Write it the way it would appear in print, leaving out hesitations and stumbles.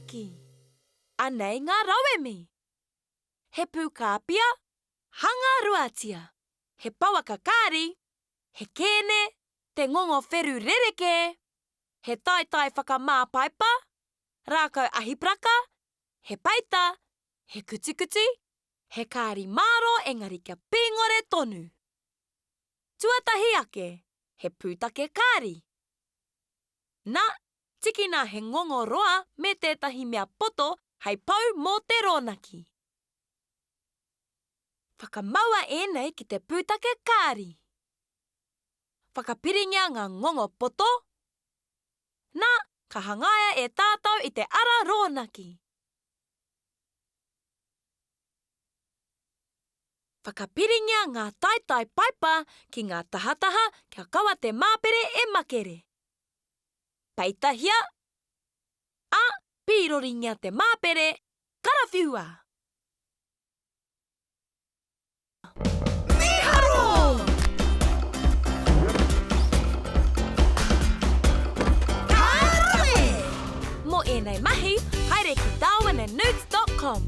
rōnaki. Anei ngā rauemi. He pūkāpia, hangaruatia. He pouaka kāri, he kēne, te ngongo wheru rerekē, he taetae whakamā paipa, rākau ahipraka, he peita, he kutikuti, he kāri mārō engari kia pīngore tonu. Tuatahi ake, he pūtake kāri. Nā, tikina he ngongo roa me tētahi mea poto hei pou mō te rōnaki. Whakamaua ēnei ki te pūtake kāri. Whakapiringia ngā ngongo poto. Nā, ka hangaia e tātou i te ara rōnaki. Whakapiringia ngā taetae paipa ki ngā tahataha kia kaua te māpere e makere. Peitahia, ā, pīroringia te māpere, karawhiua! Mīharo! Ka rawe! Mō ēnei mahi, haere ki darwinandnewts dot com.